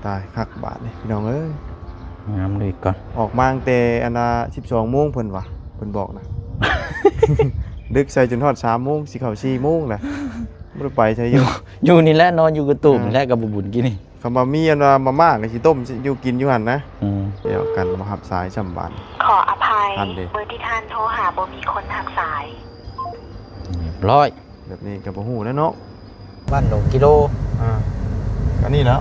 ຕາຍຄັກບາດນີ້ພີ່ນ້ອງເອີຍ ງາມເລີຍກ່ອນ ອອກມາຕັ້ງແຕ່ອັນນ່າສິບສອງໂມງເພິ່ນວ່າ ເພິ່ນບອກນະ ດຶກໃສ່ຈົນຮອດສາມໂມງ ຊິເຂົ້າສີ່ໂມງແລ້ວ ບໍ່ໄດ້ໄປໃສຢູ່ ຢູ່ນີ້ແຫຼະ ນອນຢູ່ກະຕູບນີ້ແຫຼະ ກັບບໍ່ບຸນກີ້ນີ້ ຄຳວ່າມີອັນວ່າມາມ່າກໍຊິຕົ້ມຢູ່ກິນຢູ່ຫັ້ນນະ ອືມ ແລ້ວກັນບໍ່ຮັບສາຍຊ້ຳບາດ ຂໍອະໄພ ເບີທີ່ທ່ານໂທຫາບໍ່ມີຄົນຮັບສາຍ ຮຽບຮ້ອຍ ແບບນີ້ກໍບໍ່ຮູ້ແລ້ວເນາະ ບ້ານດົງກິໂລ ອ່າ ອັນນີ້ແຫຼະ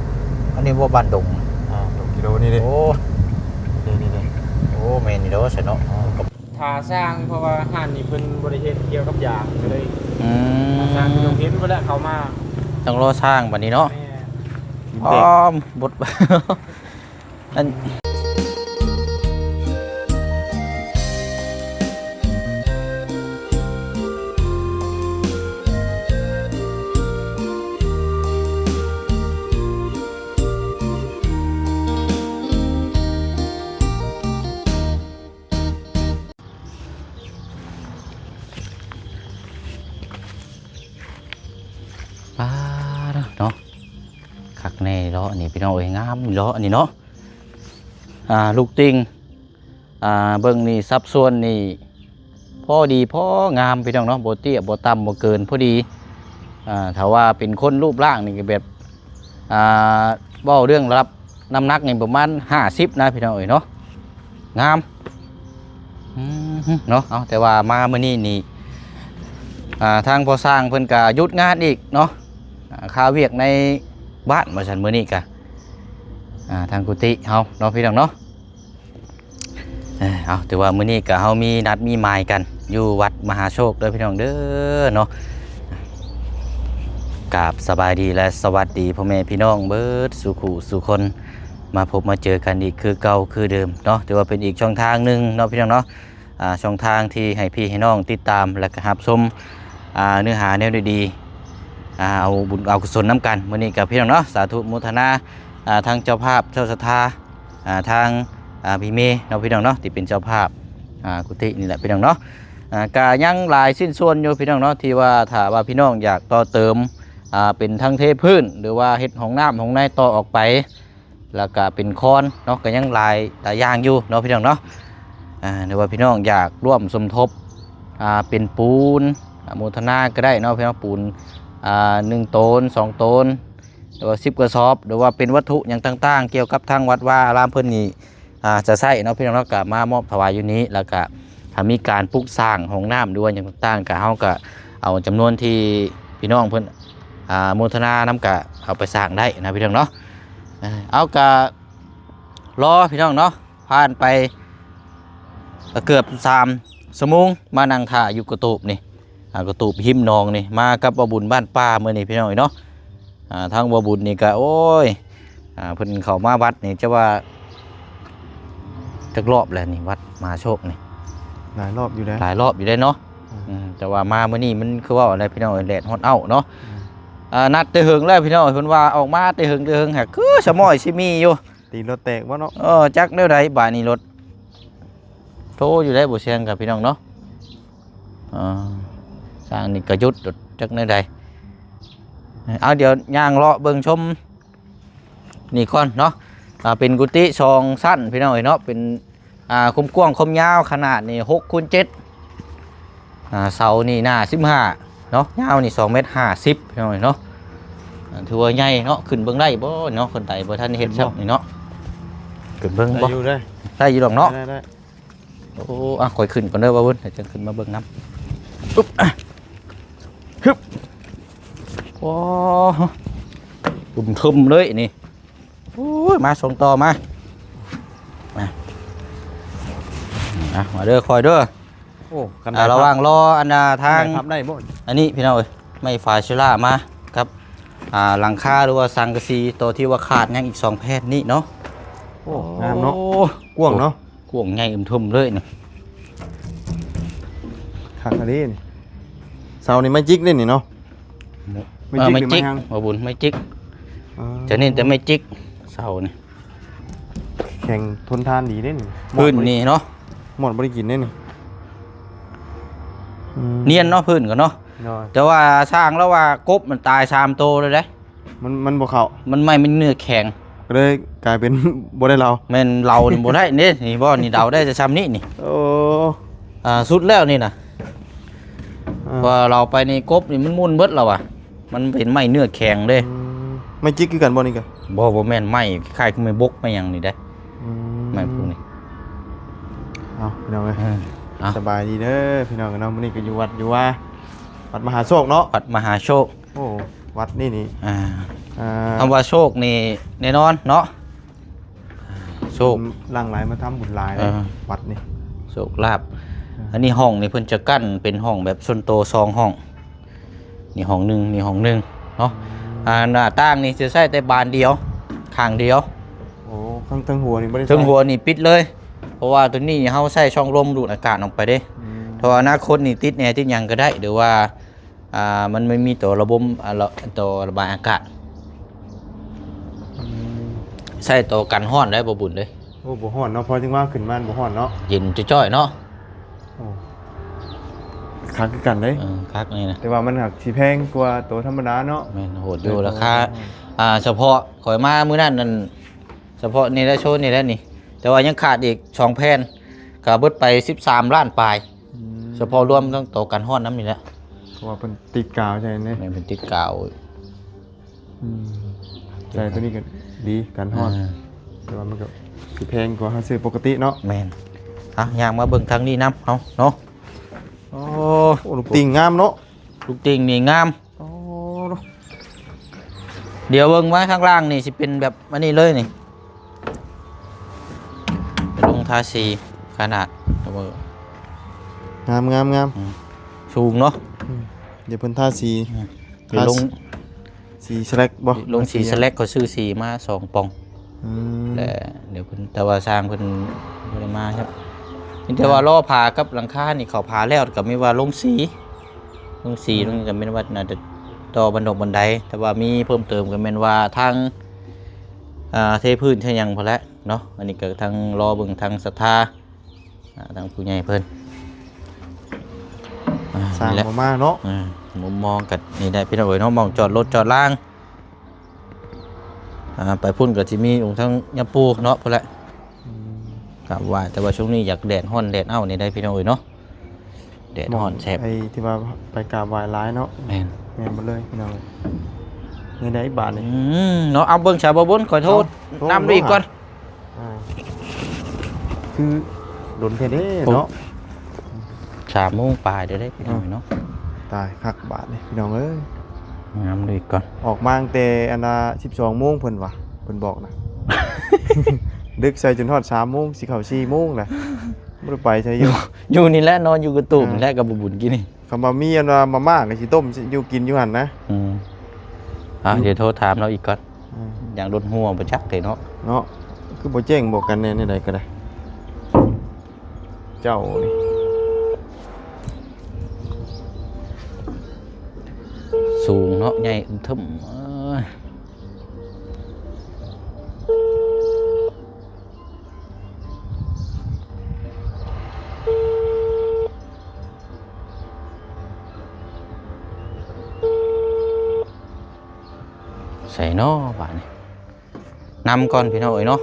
ອັນນີ້ບໍ່ບ້ານດົງ ອ່າ ດົງກິໂລນີ້ເດ້ ໂອ້ ນີ້ໆ ໂອ້ ແມ່ນຢູ່ດອກຊັ້ນເນາະ ອ່າ ຖ້າຊ່າງ ເພາະວ່າຮ້ານນີ້ເພິ່ນບໍ່ໄດ້ເຮັດກ່ຽວກັບຢາງ ກໍເລີຍ ອືມ ຖ້າຊ່າງເພິ່ນເຫັນບໍ່ແລ້ວເຂົ້າມາ ຕ້ອງລໍຊ່າງບັດນີ້ເນາະ ແມ່ນ ອ້ອມບົດ ອັນ ປາດເນາະ ຄັກແນ່ເນາະ ອັນນີ້ພີ່ນ້ອງເອີຍ ງາມເນາະ ອັນນີ້ເນາະ ອ່າ ລູກຕິ່ງ ອ່າ ເບິ່ງນີ້ສັດສ່ວນນີ້ພໍດີພໍງາມພີ່ນ້ອງເນາະ ບໍ່ເຕ້ຍບໍ່ຕ່ຳບໍ່ເກີນພໍດີ ອ່າ ຖ້າວ່າເປັນຄົນຮູບຮ່າງນີ້ກໍແບບ ອ່າ ເວົ້າເລື່ອງລະດັບນ້ຳໜັກນີ້ປະມານຫ້າສິບນະພີ່ນ້ອງເອີຍເນາະ ງາມ ອືມ ເນາະ ເອົາ ແຕ່ວ່າມາມື້ນີ້ນີ້ ອ່າ ທາງພໍ່ຊ່າງເພິ່ນກະຢຸດງານອີກເນາະ ອ່າ ຄາວຽກໃນບ້ານວ່າຊັ້ນ ມື້ນີ້ກະ ອ່າ ທາງກຸຕິເຮົາເນາະ ພີ່ນ້ອງເນາະ ເອີ ເອົາ ຖືວ່າມື້ນີ້ກະເຮົາມີນັດມີໝາຍກັນຢູ່ວັດມະຫາໂຊກເດີພີ່ນ້ອງເດີເນາະ ກາບສະບາຍດີ ແລະ ສະຫວັດດີພໍ່ແມ່ພີ່ນ້ອງເບິດສູ່ຄູ່ສູ່ຄົນ ມາພົບມາເຈີກັນອີກຄືເກົ່າຄືເດີມເນາະ ຖືວ່າເປັນອີກຊ່ອງທາງໜຶ່ງເນາະ ພີ່ນ້ອງເນາະ ອ່າ ຊ່ອງທາງທີ່ໃຫ້ພີ່ໃຫ້ນ້ອງຕິດຕາມ ແລະ ກະຮັບຊົມ ອ່າ ເນື້ອຫາແນວດີໆ ອ່າ ເອົາບຸນເອົາກຸສົນນຳກັນ ມື້ນີ້ກະພີ່ນ້ອງເນາະ ສາທຸໂມທະນາ ອ່າ ທາງເຈົ້າພາບເຈົ້າສັດທາ ອ່າ ທາງ ອ່າ ພີ່ເມເນາະ ພີ່ນ້ອງເນາະ ທີ່ເປັນເຈົ້າພາບ ອ່າ ກຸຕິນີ້ແຫຼະ ພີ່ນ້ອງເນາະ ອ່າ ກະຍັງຫຼາຍຊິ້ນສ່ວນຢູ່ ພີ່ນ້ອງເນາະ ທີ່ວ່າຖ້າວ່າພີ່ນ້ອງຢາກຕໍ່ເຕີມ ອ່າ ເປັນທັງເທພື້ນ ຫຼືວ່າເຮັດຫ້ອງນ້ຳຫ້ອງໃນຕໍ່ອອກໄປ ແລ້ວກະເປັນຄອນເນາະ ກະຍັງຫຼາຍ ຫຼາຍຢ່າງຢູ່ເນາະ ພີ່ນ້ອງເນາະ ອ່າ ຫຼືວ່າພີ່ນ້ອງຢາກຮ່ວມສົມທົບ ອ່າ ເປັນປູນ ອະນຸໂມທະນາກໍໄດ້ເນາະ ພີ່ນ້ອງ ປູນ ອ່າ ໜຶ່ງໂຕນ ສອງໂຕນ ຫຼືວ່າສິບກະສອບ ຫຼືວ່າເປັນວັດຖຸຫຍັງຕ່າງໆ ກ່ຽວກັບທາງວັດວາອາລາມເພິ່ນນີ້ ອ່າ ຈະໃຊ້ເນາະ ພີ່ນ້ອງເນາະ ກະມາມອບຖວາຍຢູ່ນີ້ ແລ້ວກະຖ້າມີການປຸກສ້າງຫ້ອງນ້ຳ ຫຼືວ່າຫຍັງຕ່າງໆ ກະເຮົາກະເອົາຈຳນວນທີ່ພີ່ນ້ອງເພິ່ນ ອ່າ ໂມທະນານຳ ກະເອົາໄປສ້າງໄດ້ນະ ພີ່ນ້ອງເນາະ ເອົາ ກະລໍ ພີ່ນ້ອງເນາະ ຜ່ານໄປກະເກືອບສາມຊົ່ວໂມງ ມານັ່ງຖ້າຢູ່ກະຕູບນີ້ ອ່າ ກະຕູບຮິມໜອງນີ້ ມາກັບບ່າວບຸນບ້ານປ່າມື້ນີ້ ພີ່ນ້ອງເອີຍເນາະ ອ່າ ທາງບ່າວບຸນນີ້ກະ ໂອ້ຍ ອ່າ ເພິ່ນເຂົ້າມາວັດນີ້ ຈະວ່າຈັກຮອບແລ້ວນີ້ ວັດມະຫາໂຊກນີ້ ຫຼາຍຮອບຢູ່ເດ້ ຫຼາຍຮອບຢູ່ເດ້ເນາະ ອືມ ອືມ ແຕ່ວ່າມາມື້ນີ້ມັນຄືເວົ້າແຫຼະ ພີ່ນ້ອງເອີຍ ແດດຮ້ອນເອົ້າເນາະ ອືມ ອ່າ ນັດແຕ່ເຫິງແລ້ວ ພີ່ນ້ອງເອີຍ ເພິ່ນວ່າອອກມາແຕ່ເຫິງແຕ່ເຫິງ ຫາກຄືສະໝ້ອຍຊິມີຢູ່ ຕີນລົດແຕກບໍ່ເນາະ ເອີ ຈັກແນວໃດບາດນີ້ລົດ ໂທຢູ່ໄດ້ບໍ່ແຊງກັບ ພີ່ນ້ອງເນາະ ອ່າ ຊ່າງນີ້ກະຢຸດລົດ ຈັກແນວໃດ ເອົາ ດຽວຍ່າງເລາະເບິ່ງຊົມນີ້ກ່ອນເນາະ ອ່າ ເປັນກຸຕິສອງຊັ້ນ ພີ່ນ້ອງເອີຍເນາະ ເປັນ ອ່າ ຄວາມກວ້າງຄວາມຍາວຂະໜາດນີ້ຫົກຄູນເຈັດ ອ່າ ເສົານີ້ໜ້າສິບຫ້າເນາະ ຍາວນີ້ສອງແມັດຫ້າສິບ ພີ່ນ້ອງເອີຍເນາະ ອ່າ ຖືວ່າໃຫຍ່ເນາະ ຂຶ້ນເບິ່ງໄດ້ບໍ່ເນາະ ຄົນໃດບໍ່ທັນເຮັດຊ້ຳນີ້ເນາະ ຂຶ້ນເບິ່ງບໍ່ ໄດ້ຢູ່ເດ້ ໄດ້ຢູ່ດອກເນາະ ໄດ້ໆ ໂອ້ ອ່ະ ຂ້ອຍຂຶ້ນກ່ອນເດີບ່າວບຸນ ດຽວຈັ່ງຂຶ້ນມາເບິ່ງນຳ ອຶບ ອະ ຮຶບ ໂອ້ ອຸ້ມທຶມເລີຍນີ້ ໂອ້ຍ ມາ ສົ່ງຕໍ່ມາ ມາ ອ່ະ ມາເດີ ຄ່ອຍເດີ ໂອ້ ຄັນໄດ້ ອ່າ ພັບ ລະຫວ່າງລໍອັນນ່າທາງ ໄດ້ພັບໄດ້ບໍ່ ອັນນີ້ ພີ່ນ້ອງເອີຍ ໄມ້ຝາເຊລາມາກັບ ອ່າ ຫຼັງຄາ ຫຼືວ່າສັງກະສີ ໂຕທີ່ວ່າຂາດຍັງອີກສອງແຜ່ນນີ້ເນາະ ໂອ້ ງາມເນາະ ໂອ້ ກວ້າງເນາະ ກວ້າງໃຫຍ່ອຶມເຖິມເລີຍນີ້ ຄັກອີ່ຫຼີນີ້ ເສົານີ້ໄມ້ຈິກເດ້ນີ້ເນາະ ໄມ້ຈິກ ເອີ ໄມ້ຈິກ ຫຼືໄມ້ຫຍັງ ບ່າວບຸນ ໄມ້ຈິກ ເອີ ຈະເນັ້ນແຕ່ໄມ້ຈິກ ເສົານີ້ ແຂງທົນທານດີເດ້ນີ້ ພື້ນນີ້ເນາະ ມອດບໍ່ໄດ້ກິນເດ້ນີ້ ອືມ ນຽນເນາະ ພື້ນກໍເນາະ ໂດຍ ແຕ່ວ່າຊ່າງລາວວ່າກົບມັນຕາຍສາມໂຕແລ້ວເດ້ ມັນ ມັນບໍ່ເຂົ້າ ມັນໄມ້ ມັນເນື້ອແຂງ ກໍເລີຍກາຍເປັນ ບໍ່ໄດ້ເລົ່າ. ແມ່ນເລົ່ານີ້ບໍ່ໄດ້ເດ້ ນີ້ບໍ່ ນີ້ເດົາໄດ້ແຕ່ຊ່ຳນີ້ນີ້. ໂອ້ ອ່າ ສຸດແລ້ວນີ້ນະ. ອ່າ ວ່າເລົາໄປນີ້ກົບນີ້ມັນໝຸ່ນເບິດແລ້ວວ່າ ມັນເປັນໄມ້ເນື້ອແຂງເດ້. ອືມ ໄມ້ຈິກຄືກັນບໍ່ນີ້ກະ? ບໍ່ ບໍ່ແມ່ນ ໄມ້ຄ້າຍຄືໄມ້ບົກໄມ້ຫຍັງນີ້ເດ້. ອືມ ໄມ້ພວກນີ້. ເອົາ ພີ່ນ້ອງເອີຍ ເອີ ເອົາ ສະບາຍດີເດີພີ່ນ້ອງເນາະ. ມື້ນີ້ກໍຢູ່ວັດຢູ່ວາ ວັດມະຫາໂຊກເນາະ ວັດມະຫາໂຊກ. ໂອ້ ວັດນີ້ນີ້ ອ່າ ອ່າ ຄຳວ່າໂຊກນີ້ແນ່ນອນເນາະ ໂຊກ ຄົນຫຼັ່ງໄຫຼມາທຳບຸນຫຼາຍເດ້ ເອີ ວັດນີ້ ໂຊກລາບ. ເອີ ອັນນີ້ຫ້ອງນີ້ເພິ່ນຈະກັ້ນເປັນຫ້ອງແບບສ່ວນໂຕສອງຫ້ອງ ນີ້ຫ້ອງໜຶ່ງ ນີ້ຫ້ອງໜຶ່ງເນາະ. ອືມ ອ່າ ໜ້າຕ່າງນີ້ຈະໃຊ້ແຕ່ບານດຽວ ຂ້າງດຽວ. ໂອ້ ເທິງ ເທິງຫົວນີ້ບໍ່ໄດ້ໃຊ້ ເທິງຫົວນີ້ປິດເລີຍ ເພາະວ່າຕົວນີ້ເຮົາໃຊ້ຊ່ອງລົມດູດອາກາດອອກໄປເດ້. ອືມ ເພາະວ່າອະນາຄົດນີ້ຕິດແອຕິດຫຍັງກໍໄດ້ ຫຼືວ່າ ອ່າ ມັນ ມັນມີຕົວລະບົມ ອ່າ ລະ ຕົວລະບາຍອາກາດ. ອືມ ໃຊ້ຕົວກັນຮ້ອນໄດ້ບໍ່ບຸນເດ້. ໂອ້ ບໍ່ຮ້ອນເນາະ ເພາະຈັ່ງວ່າຂຶ້ນມາບໍ່ຮ້ອນເນາະ ເຢັນຈ້ອຍໆເນາະ. ໂອ້ ຄັກຄືກັນເດ້. ເອີ ຄັກນີ້ນະ ແຕ່ວ່າມັນຫາກຊິແພງກວ່າຕົວທຳມະດາເນາະ. ແມ່ນ ໂຫດຢູ່ ແພງກວ່າ ລາຄາ ອ່າ ສະເພາະຂ້ອຍມາມື້ນັ້ນນັ້ນ ສະເພາະນີ້ແຫຼະ ໂຊນນີ້ແຫຼະນີ້ ແຕ່ວ່າຍັງຂາດອີກສອງແຜ່ນ ກໍເບິດໄປສິບສາມລ້ານປາຍ. ອືມ ສະເພາະລວມທັງຕົວກັນຮ້ອນນຳນີ້ແຫຼະ ເພາະວ່າເພິ່ນຕິດກາວໃສ່ເດ້. ແມ່ນ ເພິ່ນຕິດກາວ. ອືມ ໃສ່ຕົວນີ້ກໍດີ ກັນຮ້ອນ. ອ່າ ແຕ່ວ່າມັນກໍຊິແພງກວ່າເຮົາຊື້ປົກກະຕິເນາະ. ແມ່ນ. ເອົາ ຍ່າງມາເບິ່ງທາງນີ້ນຳເຮົາເນາະ. ໂອ້ ໂອ້ ລູກຕິ່ງງາມເນາະ ລູກຕິ່ງນີ້ງາມ. ໂອ້ ດຽວເບິ່ງມາຂ້າງລ່າງນີ້ຊິເປັນແບບອັນນີ້ເລີຍນີ້ ລົງທາສີຂະໜາດ ງາມໆໆ ອືມ ສູງເນາະ. ອືມ ດຽວເພິ່ນທາສີ ອືມ ທາສີ ລົງ ສີສະແລັກບໍ່ ລົງສີສະແລັກ ເຂົາຊື້ສີມາສອງປ່ອງ. ອືມ ແລະ ດຽວເພິ່ນ ແຕ່ວ່າຊ່າງເພິ່ນບໍ່ໄດ້ມາຄັບ ມີແຕ່ວ່າ ອ່າ ລໍ້ຝາກັບຫຼັງຄານີ້ ເຂົາຝາແລ້ວ ກໍມີວ່າລົງສີ ລົງສີ ອ່າ ລົງນີ້ກໍແມ່ນວ່າໜ້າຈະຕໍ່ບັນດອກບັນໄດ ແຕ່ວ່າມີເພີ່ມເຕີມກໍແມ່ນວ່າທາງ ອ່າ ເທພື້ນເທຫຍັງພຸ້ນແຫຼະເນາະ. ອັນນີ້ກໍທາງລໍເບິ່ງທາງສັດທາ ອ່າ ທາງຜູ້ໃຫຍ່ເພິ່ນ ອ່າ ສ້າງ ນີ້ແຫຼະ ບໍ່ມາເນາະ. ອ່າ ມຸມມອງກັນນີ້ໄດ້ພີ່ນ້ອງເອີຍເນາະ ໝ່ອງຈອດລົດຈອດລາງ. ອ່າ ໄປພຸ້ນກໍຊິມີອົງທັງຍາປູເນາະ ພຸ້ນແຫຼະ ອືມ ກາບໄຫວ້. ແຕ່ວ່າຊ່ວງນີ້ຢາກແດດຮ້ອນແດດເອົານີ້ໄດ໋ພີ່ນ້ອງເອີຍເນາະ ແດດຮ້ອນແຊບ. ໄອ້ທີ່ວ່າໄປກາບໄຫວ້ຫຼາຍເນາະ. ແມ່ນ ແມ່ນໝົດເລີຍພີ່ນ້ອງ. ແນວໃດບາດນີ້ ອືມ ເນາະ. ເອົາເບິ່ງຊະ ບໍ່ບຸນ ຂໍໂທດ ເອົາ ນຳດ້ວຍອີກກ່ອນ. ອ່າ ຄືດົນແທ້ເດ້ເນາະ ໂອ້ ສາມໂມງປາຍເດ້ ພີ່ນ້ອງເນາະ. ຕາຍຄັກບາດນີ້ພີ່ນ້ອງເອີຍ ງາມເລີຍກ່ອນ. ອອກມາຕັ້ງແຕ່ອັນນ່າ ສິບສອງໂມງເພິ່ນວ່າ ເພິ່ນບອກນະ ດຶກໃສ່ຈົນຮອດສາມໂມງ ຊິເຂົ້າສີ່ໂມງລະ ບໍ່ໄດ້ໄປໃສຢູ່ ຢູ່ນີ້ແຫຼະ ນອນຢູ່ກະຕູມນີ້ແຫຼະ ອ່າ ກັບບໍ່ບຸນກີ້ນີ້. ຄຳວ່າມີອັນວ່າມາມ່າກໍຊິຕົ້ມຢູ່ກິນຢູ່ຫັ້ນນະ. ອືມ ອ່າ ດຽວໂທຖາມລາວອີກກ່ອນ. ອືມ ຢ່າງລົດຮົ່ວບໍ່ຈັກເດເນາະ ເນາະ. ຄືບໍ່ແຈ້ງບອກກັນແດ່ ແນວໃດກໍໄດ້ ເຈົ້ານີ້ ສູງເນາະ ໃຫຍ່ອຶ້ມເຖິ້ມ ເອີ. ໃສເນາະບາດນີ້ ນຳກ່ອນພີ່ນ້ອງເອີຍເນາະ.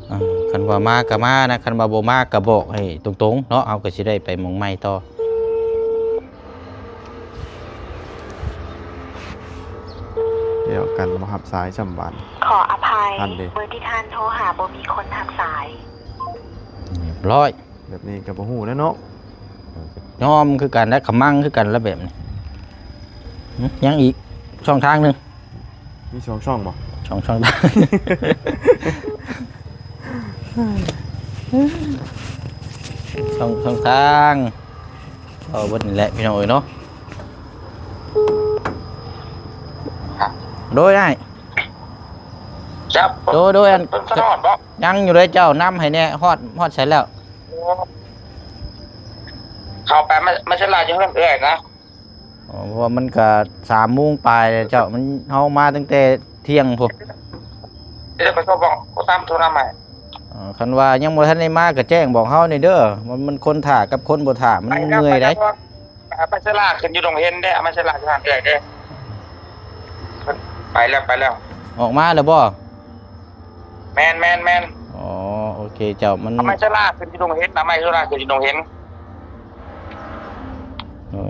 ອ່າ ຄັນວ່າມາກໍມານະ ຄັນວ່າບໍ່ມາກໍບອກໃຫ້ຕົງໆເນາະ ເຮົາກໍຊິໄດ້ໄປໝ່ອງໃໝ່ຕໍ່. ດຽວກັນ ບໍ່ຮັບສາຍຊ້ຳບາດ. ຂໍອະໄພ ເບີທີ່ທ່ານໂທຫາບໍ່ມີຄົນຮັບສາຍ. ຮຽບຮ້ອຍ. ແບບນີ້ກໍບໍ່ຮູ້ແລ້ວເນາະ ຍອມຄືກັນແຫຼະ ຂະມັງຄືກັນແຫຼະແບບນີ້. ຫຶ ຍັງອີກຊ່ອງທາງໜຶ່ງ. ມີສອງຊ່ອງບໍ່? ສອງຊ່ອງ ສອງ ສອງທາງ. ເອົາເບິດນີ້ແຫຼະພີ່ນ້ອງເອີຍເນາະ. ໂດຍອ້າຍ ຈັບ ໂດຍ ໂດຍ ອັນ ເພິ່ນ ເພິ່ນຮອດບໍ່? ຍັງຢູ່ເລີຍ ເຈົ້ານຳໃຫ້ແດ່ ຮອດ ຮອດໃສແລ້ວ? ເຂົ້າໄປ ມາ ມາສະຫຼາດຢູ່ເຮືອນເອື້ອຍນະ. ອໍ ເພາະວ່າມັນກະສາມໂມງປາຍແລ້ວເຈົ້າ ມັນ ເຮົາມາຕັ້ງແຕ່ທ່ຽງພຸ້ນ. ເອີ ໄປໂທບອກ ຕາມໂທນຳໃຫ້. ອໍ ຄັນວ່າຍັງບໍ່ທັນໄດ້ມາກະແຈ້ງບອກເຮົາແດ່ເດີ ມັນ ມັນຄົນຖ້າກັບຄົນບໍ່ຖ້າ ມັນເມື່ອຍໃດ. ໄປສະຫຼາດຂຶ້ນຢູ່ດົງເຫັນເດ້ ມາສະຫຼາດຢູ່ຫັ້ນເອື້ອຍເດ້. ໄປແລ້ວ ໄປແລ້ວ. ອອກມາແລ້ວບໍ່? ແມ່ນໆໆ. ອໍ ໂອເຄເຈົ້າ. ມັນ ເອົາໄມ້ໂຊລາຂຶ້ນຢູ່ດົງເຫັນ ເອົາໄມ້ໂຊລາຂຶ້ນຢູ່ດົງເຫັນ.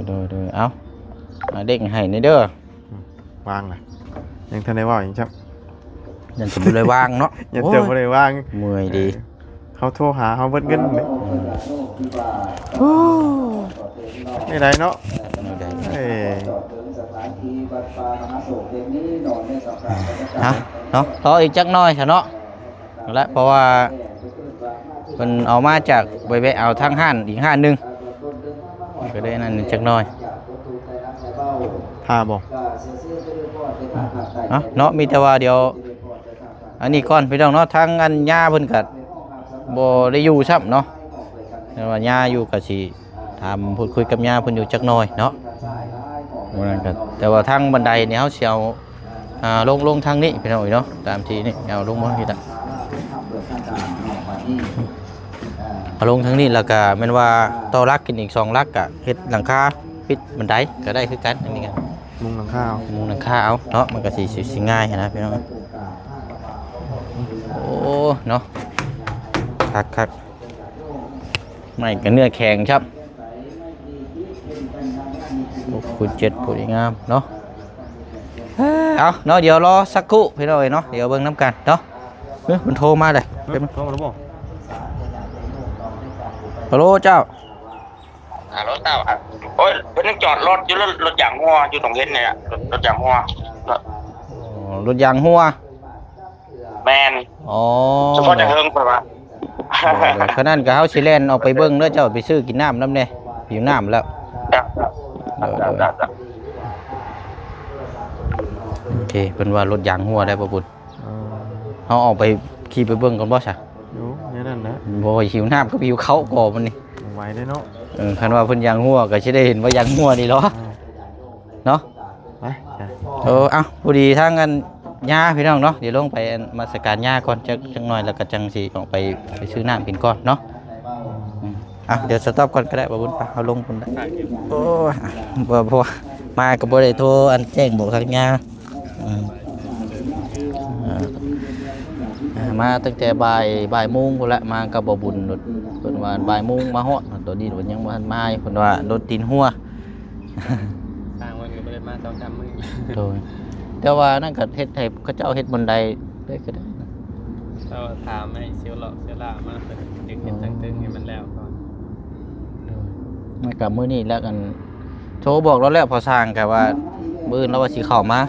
ໂດຍໆໆ. ເອົາ ອາ ເດ້ງໃຫ້ແດ່ເດີ. ອືມ ວາງລະ ຍັງທັນໄດ້ເວົ້າຫຍັງຊ້ຳ. ຍັງຊິບໍ່ໄດ້ວາງເນາະ. ຍັງ ໂອ້ຍ ບໍ່ໄດ້ວາງ. ເມື່ອຍດີ. ເອີ ເຮົາໂທຫາເຮົາເບິດເງິນເດ້. ອືມ ແນວໃດເນາະ? ແນວໃດ? ເອີ ຮະ ເນາະ ລໍອີກຈັກໜ້ອຍຊະເນາະ. ແລະ ເພາະວ່າເພິ່ນເອົາມາຈາກ ໄປແວະເອົາທາງຮ້ານອີກຮ້ານໜຶ່ງ ກໍໄດ້ນັ້ນຈັກໜ້ອຍ. ຖ້າບໍ່ ເນາະ ມີແຕ່ວ່າດຽວ ອັນນີ້ກ່ອນພີ່ນ້ອງເນາະ. ທາງອັນຍ່າເພິ່ນກໍບໍ່ໄດ້ຢູ່ຊ້ຳເນາະ ແຕ່ວ່າຍ່າຢູ່ກໍຊິຖາມພູດຄຸຍກັບຍ່າເພິ່ນຢູ່ຈັກໜ້ອຍເນາະ. ແຕ່ວ່າທາງບັນໄດນີ້ເຮົາຊິເອົາ ອ່າ ລົງ ລົງທາງນີ້ພີ່ນ້ອງເອີຍເນາະ. ຕາມທີ່ນີ້ເອົາລົງມານີ້ລະ ເອົາລົງທາງນີ້ ແລ້ວກໍແມ່ນວ່າຕໍ່ຫຼັກຂຶ້ນອີກສອງຫຼັກ ກໍເຮັດຫຼັງຄາປິດບັນໄດກໍໄດ້ຄືກັນ. ອັນນີ້ກໍມຸງຫຼັງຄາເອົາ ມຸງຫຼັງຄາເອົາເນາະ. ມັນກໍຊິ ຊິ ຊິງ່າຍຫັ້ນນະພີ່ນ້ອງ. ໂອ້ ເນາະ ຄັກໆ. ໄມ້ກໍເນື້ອແຂງຊ້ຳ ຫົກຄູນເຈັດ ພໍດີງາມເນາະ. ເອົາເນາະ ດຽວລໍສັກຄູ່ພີ່ນ້ອງເອີຍເນາະ ດຽວເບິ່ງນຳກັນເນາະ. ເອີ ມັນໂທມາເລີຍ. ເອີ ໂທມາແລ້ວບໍ່? ຮັລໂຫຼເຈົ້າ. ຮັລໂຫຼເຈົ້າ. ໂອ້ຍ ເພິ່ນຍັງຈອດລົດຢູ່ ລົດ ລົດຢາງຮົ່ວຢູ່ຕົງເຫັນນີ້ລະ. ລົດ ລົດຢາງຮົ່ວ. ອໍ ລົດຢາງຮົ່ວ. ແມ່ນ. ອໍ ສະເພາະຈະເຫິງ ຂ້ອຍວ່າ. ໂດຍໆ ຄັນນັ້ນກໍເຮົາຊິແລ່ນອອກໄປເບິ່ງເດີ ເຈົ້າໄປຊື້ກິນນ້ຳນຳແດ່ ຫິວນ້ຳແລ້ວ. ໂດຍໆ ໂອເຄ. ເພິ່ນວ່າລົດຢາງຮົ່ວໄດ໋ ບໍ່ບຸນ. ເຮົາອອກໄປຂີ່ໄປເບິ່ງກ່ອນບໍ່ຊະ? ໂອ້ ແນວນັ້ນນະ. ບໍ່ ຫິວນ້ຳກັບຫິວເຂົ້າກໍມື້ນີ້ ໄວເດ້ເນາະ. ເອີ ຄັນວ່າເພິ່ນຢາງຮົ່ວກໍຊິໄດ້ເຫັນວ່າຢາງຮົ່ວນີ້ເນາະ. ເນາະ ໄປ ເອີ ເອົ້າ ພໍດີທາງອັນຍ່າພີ່ນ້ອງເນາະ ດຽວລົງໄປອັນນະມັດສະການຍ່າກ່ອນຈັກ ຈັກໜ້ອຍ ແລ້ວກໍຈັ່ງຊິອອກໄປ ໄປຊື້ນ້ຳກິນກ່ອນເນາະ. ອືມ ອ່ະ ດຽວສະຕັອບກ່ອນກໍໄດ້ ບໍ່ບຸນ ໄປ ເຮົາລົງພຸ້ນລະ. ໂອ້ຍ ບໍ່ ບໍ່ ມາກໍບໍ່ໄດ້ໂທອັນແຈ້ງບອກທາງຍ່າ. ອືມ ອ່າ ມາຕັ້ງແຕ່ບ່າຍ ບ່າຍໂມງພຸ້ນລະ ມາກັບບໍ່ບຸນໂລດ. ເພິ່ນວ່າບ່າຍໂມງມາຮອດ ຕອນນີ້ເພິ່ນຍັງບໍ່ທັນມາຢູ່ ເພິ່ນວ່າລົດຕີນຮົ່ວ. ຊ່າງເພິ່ນກໍບໍ່ໄດ້ມາສອງສາມມື້. ໂດຍ ແຕ່ວ່ານັ້ນກໍເຮັດໃຫ້ເຂົາເຈົ້າເຮັດບ່ອນໃດໄດ້ກໍໄດ້. ເຈົ້າຖາມໃຫ້ເຊວເລາະເຊວຫຼ້າມາ ເພິ່ນຈຶ່ງເຮັດທາງເທິງໃຫ້ມັນແລ້ວກ່ອນ. ໂດຍ ມັນກໍມື້ນີ້ແລ້ວກັນ ໂທບອກລາວແລ້ວ ພໍ່ຊ່າງກໍວ່າມື້ອື່ນລາວວ່າຊິເຂົ້າມາ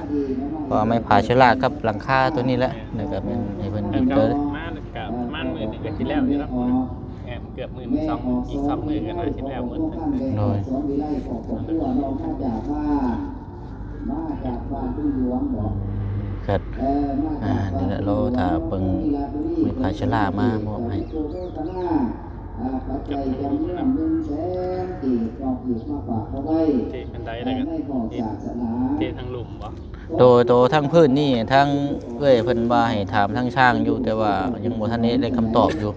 ເພາະວ່າໄມ້ຜາເຊວຫຼ້າກັບຫຼັງຄາຕົວນີ້ແຫຼະ ແລ້ວກໍແມ່ນໃຫ້ເພິ່ນ ເອີ ເຮັດເດີ. ມາກໍປະມານມື້ໜຶ່ງກໍຊິແລ້ວຢູ່ດອກ. ແອມ ເກືອບມື້ໜຶ່ງ ສອງ ອີກສອງມື້ກໍໜ້າຊິແລ້ວໝົດ. ໂດຍ ຄັດ ອ່າ ນີ້ແຫຼະ ລໍຖ້າເບິ່ງໄມ້ຜາເຊວຫຼ້າມາມອບໃຫ້. ເທອັນໃດແລ້ວກໍເທ ເທທາງລຸ່ມບໍ່? ໂຕ ໂຕທາງພື້ນນີ້ ທາງເອື້ອຍເພິ່ນວ່າໃຫ້ຖາມທາງຊ່າງຢູ່ ແຕ່ວ່າຍັງບໍ່ທັນໄດ້ ໄດ້ຄຳຕອບຢູ່.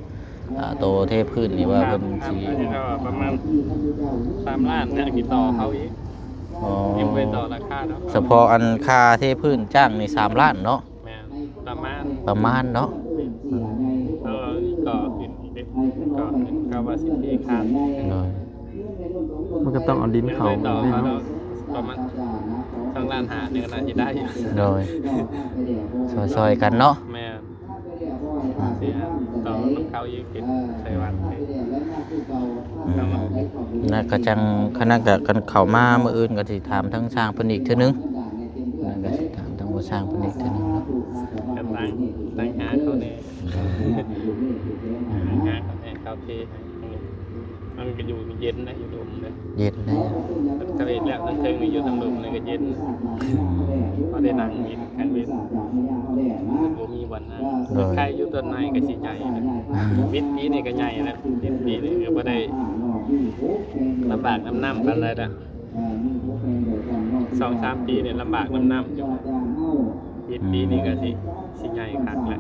ອ່າ ໂຕເທພື້ນນີ້ວ່າເພິ່ນຊິ ປະມານສາມລ້ານນະ ຕິດຕໍ່ເຂົາອີກ. ອໍ ຍັງບໍ່ໄດ້ຕໍ່ລາຄາເນາະ. ສະເພາະອັນຄ່າເທພື້ນຈ້າງນີ້ສາມລ້ານເນາະ. ແມ່ນ ປະມານ ປະມານເນາະ. ເອີ ກໍຂຶ້ນອີກເດ້ ກໍຂຶ້ນ ກໍວ່າຊິເທຄານ. ໂດຍ ມັນກໍຕ້ອງເອົາດິນເຂົ້າ ປະມານສອງລ້ານຫ້ານີ້ກໍໜ້າຈະໄດ້ຢູ່. ໂດຍ ຊ່ອຍໆກັນເນາະ. ແມ່ນ. ເສຍຕໍ່ນຳເຂົາອີກ ເຮັດໃສ່ວັດ. ອືມ ນັ້ນກໍຈັ່ງ ຄັນນັ້ນກໍ ຄັນເຂົ້າມາມື້ອື່ນກໍຊິຖາມທາງຊ່າງເພິ່ນອີກເທື່ອໜຶ່ງ. ນັ້ນກໍຊິຖາມທາງຜູ້ຊ່າງເພິ່ນອີກເທື່ອໜຶ່ງເນາະ. ກໍຕັ້ງ ຕັ້ງຫາເຂົາແດ່ ຕັ້ງຫາເຂົາແດ່ ເຂົາເທໃຫ້. ມັນກໍຢູ່ເຢັນນະ ຢູ່ດົມເດ້. ເຢັນເດ້. ຖ້າເຮັດແລ້ວທາງເທິງນີ້ ຢູ່ທາງລຸ່ມນີ້ກໍເຢັນ. ອືມ ພໍໄດ້ນັ່ງກິນກາງເວັນ ມັນບໍ່ມີບ່ອນນັ່ງ. ໂດຍ ໃຄຢູ່ຕົ້ນໄມ້ກໍຊິໃຫຍ່. ອືມ ວິດປີນີ້ກໍໃຫຍ່ແລ້ວ. ວິດປີນີ້ກໍບໍ່ໄດ້ລຳບາກນຳນ້ຳປານໃດດອກ. ສອງສາມປີນີ້ລຳບາກນຳນ້ຳຢູ່. ເຮັດປີນີ້ກໍຊິ ອືມ ຊິໃຫຍ່ຄັກແຫຼະ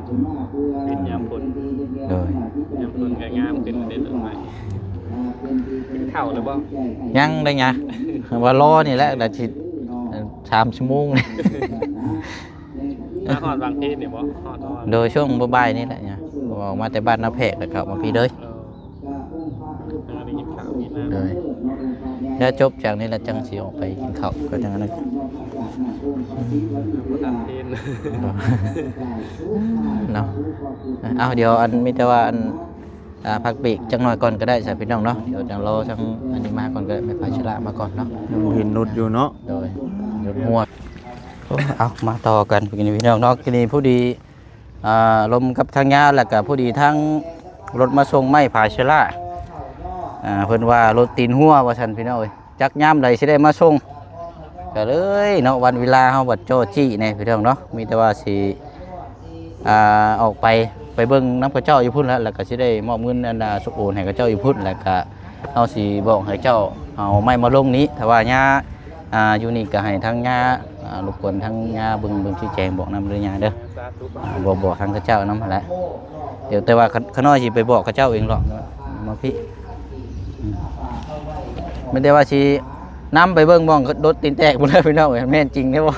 ເປັນຍາມຝົນ. ໂດຍ ຍາມຝົນກໍງາມຂຶ້ນເດ້ຕົ້ນໄມ້. ກິນເຂົ້າແລ້ວບໍ່? ຍັງເດ້ຍາ ວ່າລໍນີ້ແຫຼະ ດາຊິ ເອີ ສາມຊົ່ວໂມງ. ຮອດຫວ່າງພີ້ນີ້ບໍ່? ຮອດ ຮອດ ໂດຍ ຊ່ວງບ່າຍໆນີ້ແຫຼະ ອອກມາແຕ່ບ້ານນາແພກ ແລ້ວເຂົ້າມາພີ້ເລີຍ. ເອີ ຍັງໄດ້ກິນເຂົ້າກິນນ້ຳ ໂດຍ ແລ້ວຈົບຈາກນີ້ແລ້ວຈັ່ງຊິອອກໄປກິນເຂົ້າ ກໍຈັ່ງນັ້ນ ບໍ່ທັນເພນ ເນາະ. ເອົາ ດຽວ ອັນ ມີແຕ່ວ່າ ອັນ ອ່າ ພັກເບຣກຈັກໜ້ອຍກ່ອນກໍໄດ້ຊະພີ່ນ້ອງເນາະ. ດຽວຈັ່ງລໍທາງອັນນີ້ມາກ່ອນກໍໄດ້ ແມ່ພາຊະລະມາກ່ອນເນາະ. ຍັງເຫັນລົດຢູ່ເນາະ ໂດຍ ລົດຫົວ. ເອົາ ມາຕໍ່ກັນພີ່ນ້ອງເນາະ. ນີ້ພໍດີ ອ່າ ລົມກັບທາງຍາ ແລ້ວກໍພໍດີທາງລົດມາສົ່ງໄມ້ພາຊະລະ ອ່າ ເພິ່ນວ່າລົດຕີນຫົວວ່າຊັ້ນພີ່ນ້ອງເອີຍ. ຈັກຍາມໃດຊິໄດ້ມາສົ່ງ ກໍເລີຍເນາະ ວັນເວລາເຮົາບັດຈໍ້ຈີ້ແດ່ພີ່ນ້ອງເນາະ. ມີແຕ່ວ່າຊິ ອ່າ ອອກໄປ ໄປເບິ່ງນຳເຂົາເຈົ້າຢູ່ພຸ້ນແຫຼະ ແລ້ວກໍຊິໄດ້ມອບເງິນອັນນ່າໂອນໃຫ້ເຂົາເຈົ້າຢູ່ພຸ້ນ ແລ້ວກໍເຮົາຊິບອກໃຫ້ເຈົ້າເອົາໄມ້ມາລົງນີ້. ຖ້າວ່າຍ່າ ອ່າ ຢູ່ນີ້ກໍໃຫ້ທາງຍ່າ ອ່າ ລົບກວນທາງຍ່າເບິ່ງ ເບິ່ງຊີ້ແຈງບອກນຳເດີຍ່າເດີ. ອ່າ ບອກ ບອກທາງເຂົາເຈົ້ານຳຫັ້ນແຫຼະ. ດຽວ ແຕ່ວ່າຂ້ານ້ອຍຊິໄປບອກເຂົາເຈົ້າເອງດອກ ມາພີ້. ອືມ ມີແຕ່ວ່າຊິນຳໄປເບິ່ງບ່ອນໂດດຕີນແຕກພຸ້ນແຫຼະພີ່ນ້ອງເອີຍ ແມ່ນຈິງແທ້ບໍ່.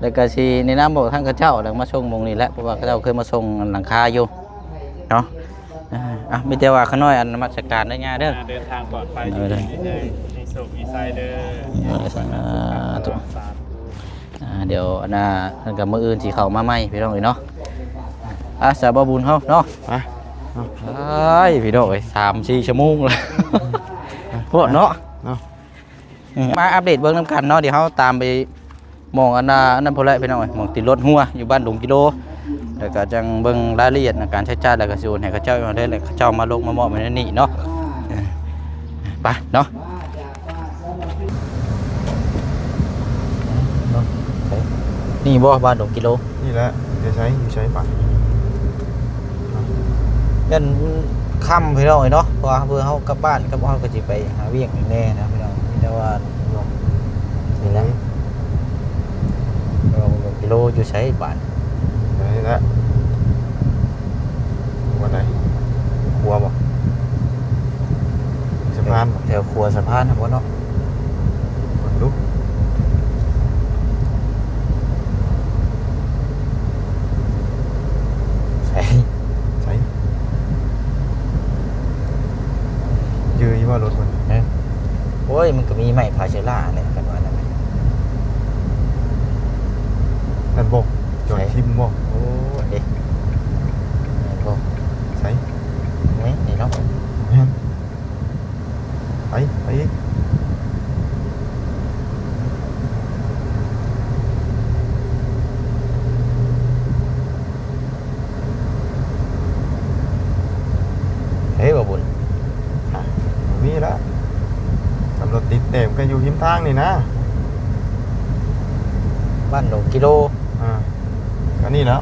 ແລ້ວກໍຊິແນະນຳບອກທາງເຂົາເຈົ້າ ແລ້ວມາສົ່ງໝ່ອງນີ້ແຫຼະ ເພາະວ່າເຂົາເຈົ້າເຄີຍມາສົ່ງຫຼັງຄາຢູ່ເນາະ. ອ່າ ມີແຕ່ວ່າຂ້ານ້ອຍ ອັນ ນະມັດສະການເດີຍ່າເດີ. ອ່າ ເດີນທາງປອດໄພ ໂດຍ ໃຫ້ໂຊກມີໄຊເດີ. ເອີ ສາທຸ. ອ່າ ດຽວອັນນ່າ ອັນກໍມື້ອື່ນຊິເຂົ້າມາໃໝ່ພີ່ນ້ອງເອີຍເນາະ. ອ່າ ສາວບໍ່ບຸນເຮົາເນາະ ໄປ ເອົາ ອ້າຍ ພີ່ນ້ອງເອີຍ ສາມສີ່ຊົ່ວໂມງແລ້ວ ໂພດເນາະ ເນາະ. ອືມ ມາອັບເດດເບິ່ງນຳກັນເນາະ. ດຽວເຮົາຕາມໄປໝ່ອງອັນນ່າ ອັນນັ້ນພຸ້ນແຫຼະພີ່ນ້ອງເອີຍ ໝ່ອງຕິດລົດຫົວຢູ່ບ້ານດົງກິໂລ ແລ້ວກໍຈັ່ງເບິ່ງລາຍລະອຽດໃນການໃຊ້ຈ່າຍ ແລ້ວກໍຊິໂອນໃຫ້ເຂົາເຈົ້າເອົາເລີຍ ແລ້ວເຂົາເຈົ້າມາລົງມາມອບໃຫ້ໃນນີ້ເນາະ. ເອີ ໄປເນາະ. ນີ້ບໍ່ ບ້ານດົງກິໂລ? ນີ້ແຫຼະ. ຢູ່ໃສ? ຢູ່ໃສປະ? ຍັນຄ່ຳພີ່ນ້ອງເອີຍເນາະ ເພາະວ່າເພື່ອເຮົາກັບບ້ານ ກັບເຮົາກໍຊິໄປຫາວຽກອີກແດ່ນະພີ່ນ້ອງ. ມີແຕ່ວ່ານີ້ແຫຼະ ອືມ ບ້ານດົງກິໂລຢູ່ໃສບາດ? ນີ້ແຫຼະ. ວັດໃດ? ຂົວບໍ່? ສະພານບໍ່? ແຖວຂົວສະພານຫັ້ນບໍ່ເນາະ? ເບິ່ງດູ. ໃສ? ໃສ? ຈື່ຢູ່ວ່າລົດມັນ? ຮະ? ໂອ້ຍ ມັນກໍມີໄມ້ພາເຊລາແຫຼະ ຄັນວ່ານັ້ນນະ. ນັ້ນບໍ່? ຈອດ ໃສ? ທິມບໍ່? ໂອ້ຍ ເດ້ ແມ່ນບໍ່? ໃສ? ແມ່ນນີ້ເນາະ? ແມ່ນ. ໄປ ໄປອີກ. ເອີ ບໍ່ບຸນ ບໍ່ມີລະ. ຄັນລົດຕິດແດ່ ມັນກໍຢູ່ຮິມທາງນີ້ນະ. ບ້ານດົງກິໂລ. ອ່າ ກໍນີ້ແຫຼະ.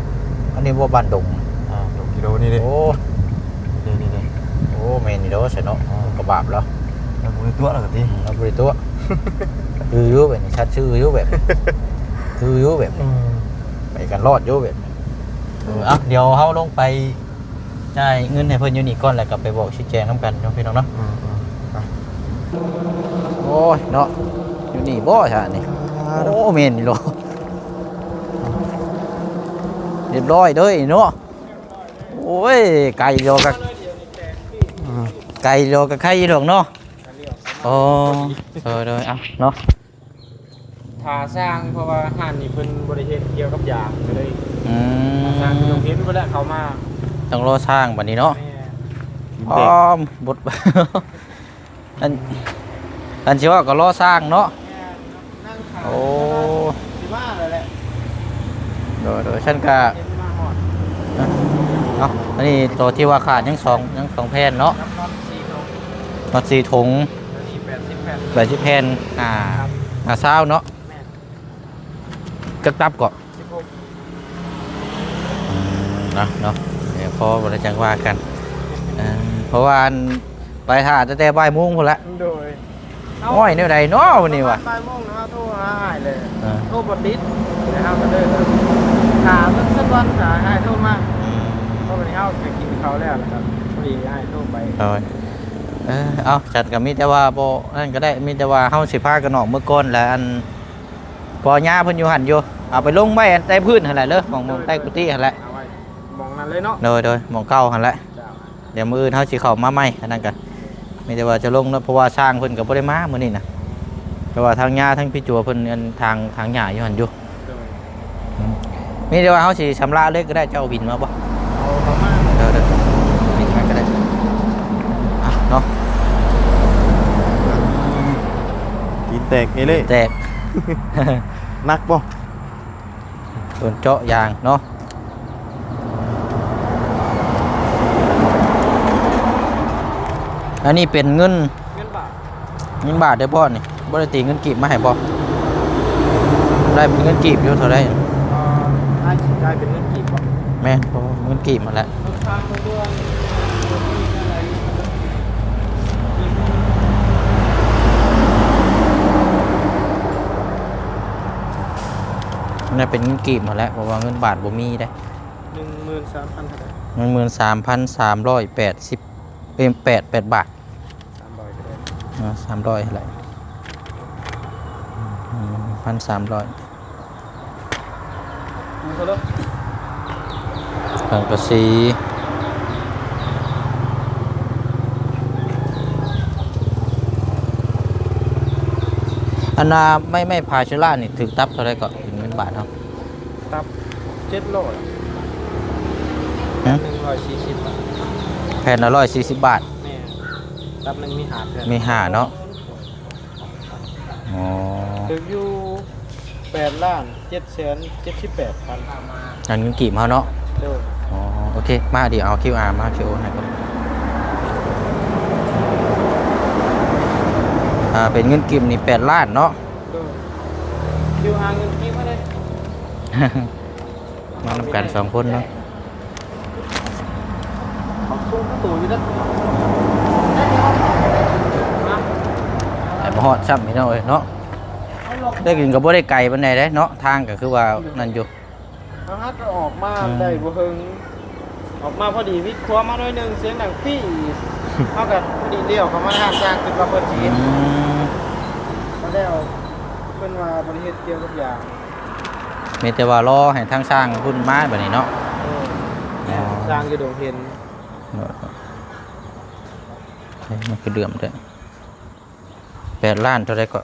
ອັນນີ້ບໍ່ ບ້ານດົງ? ອ່າ ດົງກິໂລນີ້ເດ້. ໂອ້ ນີ້ໆໆ. ໂອ້ ແມ່ນຢູ່ດອກຊັ້ນເນາະ. ອ່າ ມັນກໍບາບແລ້ວ ແລ້ວບໍ່ໄດ້ຕົວະແລ້ວກໍຕິ. ອືມ ແລ້ວບໍ່ໄດ້ຕົວະ. ຄືຢູ່ແບບນີ້ ຊັດຊື່ຢູ່ແບບນີ້ ຄືຢູ່ແບບນີ້. ອືມ ໄປກັນລອດຢູ່ແບບນີ້. ເອີ ເອົາ ດຽວເຮົາລົງໄປຈ່າຍເງິນໃຫ້ເພິ່ນຢູ່ນີ້ກ່ອນ ແລ້ວກໍໄປບອກຊີ້ແຈງນຳກັນເນາະ ພີ່ນ້ອງເນາະ. ອືມໆ ໄປ. ໂອ້ຍເນາະ ຢູ່ນີ້ບໍ່ຊະນີ້? ໂອ້ ແມ່ນຢູ່ດອກ. ຮຽບຮ້ອຍເດີເນາະ. ໂອ້ຍ ໄກດອກກະ ອືມ ໄກດອກກະໄຄຢູ່ດອກເນາະ. ອໍ ໂດຍໆ ເອົາເນາະ ຖ້າຊ່າງ ເພາະວ່າຮ້ານນີ້ເພິ່ນບໍ່ໄດ້ເຮັດກ່ຽວກັບຢາງ ກໍເລີຍ ອືມ ຖ້າຊ່າງ ເຫັນເພິ່ນແລ້ວເຂົ້າມາ ຕ້ອງລໍຊ່າງບັດນີ້ເນາະ. ແມ່ນ ອໍ ບົດ ອັນ ອັນຊິເວົ້າກໍລໍຊ່າງເນາະ. ແມ່ນ ນັ່ງຖ້າ ໂອ້ ຊິມາແລ້ວແຫຼະ. ໂດຍໆ ຊັ້ນກະ ເຫັນມາຮອດ ເນາະ. ອັນນີ້ຕົວທີ່ວ່າຂາດຍັງສອງ ຍັງສອງແຜ່ນເນາະ. ນັບນັອດສີ່ຖົງ ນັອດສີ່ຖົງ ອັນນີ້ແປດສິບແຜ່ນ ແປດສິບແຜ່ນ. ອ່າ ຫ້າສິບເນາະ. ແມ່ນ ຈັກຕັບເກາະ? ສິບຫົກ. ອືມ ເນາະ ເນາະ ດຽວພໍບໍ່ໄດ້ຈັ່ງວ່າກັນ. ເອີ ເພາະວ່າອັນ ໄປຖ້າຕັ້ງແຕ່ບ່າຍໂມງພຸ້ນລະ. ໂດຍ. ໂອ້ຍ ແນວໃດເນາະວັນນີ້ວະ? ປະມານບ່າຍໂມງນະ ເຮົາໂທຫາອ້າຍເລີຍ. ເອີ ໂທບໍ່ຕິດ ແລ້ວເຮົາກໍເລີຍຖ້າເບິ່ງສັກວັນ ຖ້າອ້າຍໂທມາ. ອືມ ເພາະວັນນີ້ເຮົາໄປກິນເຂົ້າແລ້ວ ແລ້ວກໍພໍດີອ້າຍໂທໄປ. ໂດຍ. ເອີ ເອົາ ຈັດກໍມີແຕ່ວ່າບໍ່ນັ້ນກໍໄດ້ ມີແຕ່ວ່າເຮົາຊິພາກັນອອກເມືອກ່ອນ ແລ້ວອັນ ພໍ່ຍ່າເພິ່ນຢູ່ຫັ້ນຢູ່. ເອົາໄປລົງໄວ້ອັນໃຕ້ພື້ນຫັ້ນແຫຼະເດີ ໝ່ອງ ໝ່ອງໃຕ້ກຸຕິຫັ້ນແຫຼະ ເອົາໄວ້ໝ່ອງນັ້ນເລີຍເນາະ ໂດຍ ໂດຍ ໝ່ອງເກົ່າຫັ້ນແຫຼະ ເຈົ້າ ດຽວມື້ອື່ນເຮົາຊິເຂົ້າມາໃໝ່ ອັນນັ້ນກະ ມີແຕ່ວ່າຈະລົງເນາະ ເພາະວ່າຊ່າງເພິ່ນກໍບໍ່ໄດ້ມາມື້ນີ້ນະ ແຕ່ວ່າທາງຍ່າ ທາງພີ່ຈົວເພິ່ນ ອັນ ຖາງ ຖາງຫຍ້າຢູ່ຫັ້ນຢູ່ ໂດຍ ອືມ ມີແຕ່ວ່າເຮົາຊິຊຳລະເລີຍກໍໄດ້ ເຈົ້າເອົາບິນມາບໍ່? ເອົາເຂົ້າມາ ເດີໆ ບິນມາກໍໄດ້ ອ່ະ ເນາະ ຕີນແຕກເອເລ່ ແຕກ ໜັກບໍ່? ໂດນເຈາະຢາງເນາະ ອັນນີ້ເປັນເງິນ ເງິນບາດ ເງິນບາດເດ້ບໍ່ນີ້? ບໍ່ໄດ້ຕີເງິນກີບມາໃຫ້ບໍ່? ໄດ້ເປັນເງິນກີບຢູ່ເທົ່າໃດ? ອ່າ ອ້າຍຊິຈ່າຍເປັນເງິນກີບບໍ່? ແມ່ນ ເພາະເງິນກີບຫັ້ນແຫຼະ ມັນເປັນເງິນກີບຫັ້ນແຫຼະ ເພາະວ່າເງິນບາດບໍ່ມີເດ້. ໜຶ່ງໝື່ນສາມພັນເທົ່າໃດ? ໜຶ່ງໝື່ນສາມພັນສາມຮ້ອຍແປດສິບ ເອີ ແປດ ແປດບາດ ສາມຮ້ອຍກໍໄດ້ ເອີ ສາມຮ້ອຍຫັ້ນແຫຼະ ໜຶ່ງພັນສາມຮ້ອຍ ເອົາເທົ່າໃດ? ສັງກະສີ ອັນນ່າ ໄມ້ ໄມ້ພາເຊລານີ້ຖືກຕັບເທົ່າໃດເກາະ ເປັນເງິນບາດເຮົາ? ຕັບເຈັດຮ້ອຍ ຫຶ? ໜຶ່ງຮ້ອຍສີ່ສິບບາດ ແຜ່ນລະຮ້ອຍສີ່ສິບບາດ ແມ່ນ ຕັບໜຶ່ງມີຫ້າແຜ່ນ ມີຫ້າເນາະ ອໍ ຖືກຢູ່ແປດລ້ານເຈັດແສນເຈັດສິບແປດພັນ ອັນເງິນກີບເຮົາເນາະ ໂດຍ ອໍ ໂອເຄ ມາ ດຽວເອົາຄິວອາ ມາ ຄິວອາ ໃຫ້ກ່ອນ ອ່າ ເປັນເງິນກີບນີ້ແປດລ້ານເນາະ ໂດຍ ຄິວອາ ເງິນກີບມາເລີຍ ມານຳກັນສອງຄົນເນາະ ເຂົາສົ່ງໂຕຢູ່ເດີ ໄປບໍ່ຮອດຊ້ຳພີ່ນ້ອງເອີຍເນາະ ໄດ້ກິນກໍບໍ່ໄດ້ໄກປານໃດເດ້ເນາະ ທາງກໍຄືວ່ານັ້ນຢູ່ ເຮົາຫາກໍອອກມາ ອືມ ໄດ້ບໍ່ເຖິງ ອອກມາພໍດີວິດຂວາມາໜ້ອຍໜຶ່ງ ສຽງດັງປີ້ ເຮົາກໍພໍດີລ້ຽວເຂົ້າມາທາງທາງ ຄິດວ່າເພິ່ນຊິເຮັດ ອືມ ມາແລ້ວ ເພິ່ນວ່າບໍ່ໄດ້ເຮັດກ່ຽວກັບຢາງ ມີແຕ່ວ່າລໍໃຫ້ທາງຊ່າງພຸ້ນມາບັດນີ້ເນາະ ເອີ ແມ່ນ ຊ່າງຢູ່ດົງເຫັນ ເອີ ມັນຄືເຫຼື່ອມແທ້ ແປດລ້ານເທົ່າໃດເກາະ?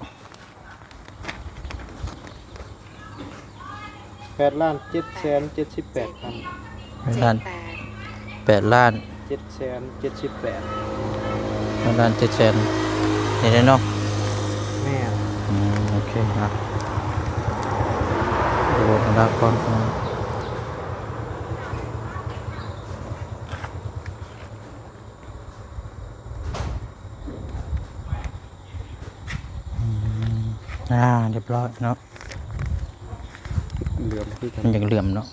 ແປດລ້ານເຈັດແສນເຈັດສິບແປດພັນ ແປດລ້ານ ແປດລ້ານ ເຈັດແສນເຈັດສິບແປດ ແປດລ້ານເຈັດແສນ ນີ້ເດ້ເນາະ ແມ່ນ ອືມ ໂອເຄ ອ່ະ ໂອ້ ລາກ່ອນ ອືມ ອ່າ ຮຽບຮ້ອຍເນາະ ເຫຼື່ອມຄືກັນ ມັນຍັງເຫຼື່ອມເນາະ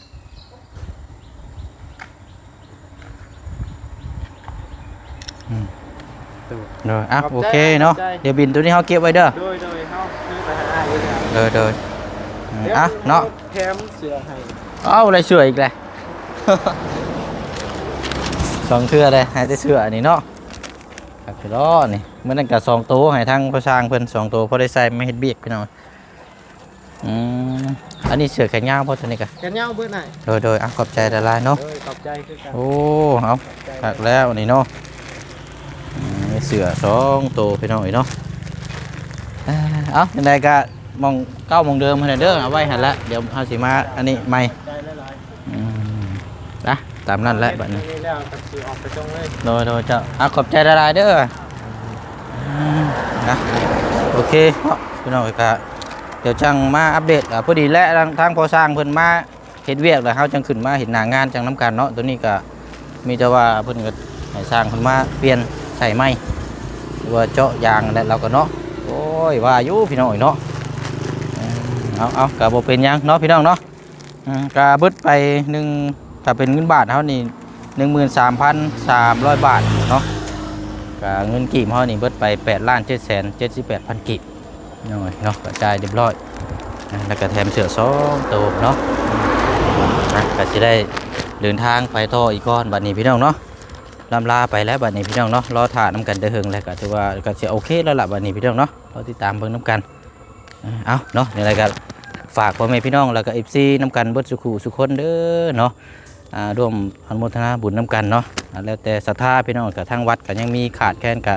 ອືມ ໂດຍ ໂດຍ ອ່ະ ຂອບໃຈ ໂອເຄເນາະ ຂອບໃຈ ດຽວບິນໂຕນີ້ເຮົາເກັບໄວ້ເດີ ໂດຍ ໂດຍ ເຮົາຊື້ໄປໃຫ້ອ້າຍເລີຍ ໂດຍ ໂດຍ ອືມ ອ່ະເນາະ ແຖມເສື້ອໃຫ້ ເອົາ ໄດ້ເສື້ອອີກແລ້ວ ສອງເທື່ອເລີຍ ໃຫ້ແຕ່ເສື້ອອັນນີ້ເນາະ ຄັກແທ້ເນາະນີ້ ມື້ນັ້ນກໍສອງໂຕ ໃຫ້ທາງພໍ່ຊ່າງເພິ່ນສອງໂຕ ພໍໄດ້ໃສ່ມາເຮັດວຽກພີ່ນ້ອງ ອືມ ອັນນີ້ເສື້ອແຂນຍາວບໍ່ ໂຕນີ້ກະ? ແຂນຍາວເບິດອ້າຍ ໂດຍໆ ອ່ະ ຂອບໃຈຫຼາຍໆເນາະ ໂດຍ ຂອບໃຈຄືກັນ ໂອ້ ເອົາ ຂອບໃຈ ຄັກແລ້ວນີ້ເນາະ ອືມ ມີເສື້ອສອງໂຕພີ່ນ້ອງເອີຍເນາະ ເອົາ ຈັ່ງໃດກະ ໝ່ອງເກົ່າໝ່ອງເດີມຫັ້ນແຫຼະເດີ ເອົາໄວ້ຫັ້ນລະ ດຽວເຮົາຊິມາອັນນີ້ໃໝ່ ຂອບໃຈຫຼາຍໆ ອືມ ນະ ຕາມນັ້ນແຫຼະບັດນີ້ ນີ້ແລ້ວກໍຊິອອກໄປສົ່ງເລີຍ ໂດຍໆ ເຈົ້າ ອ່ະ ຂອບໃຈຫຼາຍໆເດີ ອືມ ນະ ໂອເຄເນາະ ພີ່ນ້ອງ ກໍດຽວຈັ່ງມາອັບເດດ ອ່າ ພໍດີແຫຼະ ທາງ ທາງພໍ່ຊ່າງເພິ່ນມາເຮັດວຽກແລ້ວ ເຮົາຈັ່ງຂຶ້ນມາເຫັນໜ້າງານຈັ່ງນຳກັນເນາະ ໂຕນີ້ກໍມີແຕ່ວ່າເພິ່ນກໍໃຫ້ຊ່າງເພິ່ນມາປ່ຽນໃສ່ໃໝ່ ຫຼືວ່າເຈາະຢາງແຫຼະ ລາວກໍເນາະ ໂອ້ຍ ວ່າຢູ່ພີ່ນ້ອງເອີຍເນາະ ເອົາໆ ກໍບໍ່ເປັນຫຍັງເນາະ ພີ່ນ້ອງເນາະ ອືມ ກະເບິດໄປໜຶ່ງ ຖ້າເປັນເງິນບາດເຮົານີ້ ໜຶ່ງໝື່ນສາມພັນສາມຮ້ອຍບາດເນາະ ກະເງິນກີບເຮົານີ້ເບິດໄປແປດລ້ານເຈັດແສນເຈັດສິບແປດພັນກີບ ເນາະ ກະຈ່າຍຮຽບຮ້ອຍ ນະ ແລ້ວກະແຖມເສື້ອສອງໂຕເນາະ ນະ ກະຊິໄດ້ເດີນທາງໄປຕໍ່ອີກກ່ອນບັດນີ້ພີ່ນ້ອງເນາະ ລ່ຳລາໄປແລ້ວບັດນີ້ພີ່ນ້ອງເນາະ ລໍຖ້ານຳກັນແຕ່ເຫິງແລ້ວ ກະຖືວ່າກະຊິໂອເຄແລ້ວລະບັດນີ້ພີ່ນ້ອງເນາະ ລໍຕິດຕາມເບິ່ງນຳກັນ ເອົາເນາະ ຈັ່ງໃດກໍ ຝາກພໍ່ແມ່ພີ່ນ້ອງ ແລ້ວກໍ ເອັຟຊີ ນຳກັນເບິດສູ່ຄູ່ສູ່ຄົນເດີເນາະ ອ່າ ຮ່ວມອະນຸໂມທະນາບຸນນຳກັນເນາະ ອ່າ ແລ້ວແຕ່ສັດທາພີ່ນ້ອງ ກໍທາງວັດກໍຍັງມີຂາດແຄນ ກໍ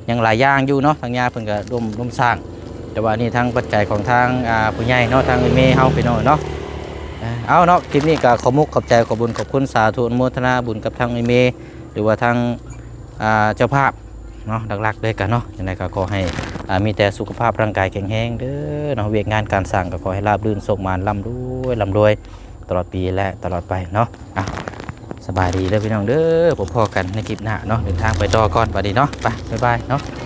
ຍັງຫຼາຍຢ່າງຢູ່ເນາະ ທາງຍາເພິ່ນກໍຮ່ວມ ຮ່ວມສ້າງ ແຕ່ວ່າອັນນີ້ທາງປັດໄຈຂອງທາງ ອ່າ ຜູ້ໃຫຍ່ເນາະ ທາງເອື້ອຍເມເຮົາພີ່ນ້ອງເນາະ ເອີ ເອົາເນາະ ຄລິບນີ້ກໍຂໍມຸກຂອບໃຈ ຂອບບຸນຂອບຄຸນ ສາທຸ ອະນຸໂມທະນາບຸນກັບທາງເອື້ອຍເມ ຫຼືວ່າທາງ ອ່າ ເຈົ້າພາບເນາະ ຫຼັກໆເລີຍກັນເນາະ ຈັ່ງໃດກໍຂໍໃຫ້ ອ່າ ມີແຕ່ສຸຂະພາບຮ່າງກາຍແຂງແຮງເດີເນາະ ວຽກງານການສ້າງກໍຂໍໃຫ້ລາບລື່ນ ໂຊກໝານ ລ່ຳລວຍ ລ່ຳລວຍ ຕະຫຼອດປີ ແລະ ຕະຫຼອດໄປເນາະ ອ່ະ ສະບາຍດີເດີພີ່ນ້ອງເດີ ພົບພໍ້ກັນໃນຄລິບໜ້າເນາະ ເດີນທາງໄປຕໍ່ກ່ອນ ບາດນີ້ເນາະ ໄປ ບາຍບາຍເນາະ.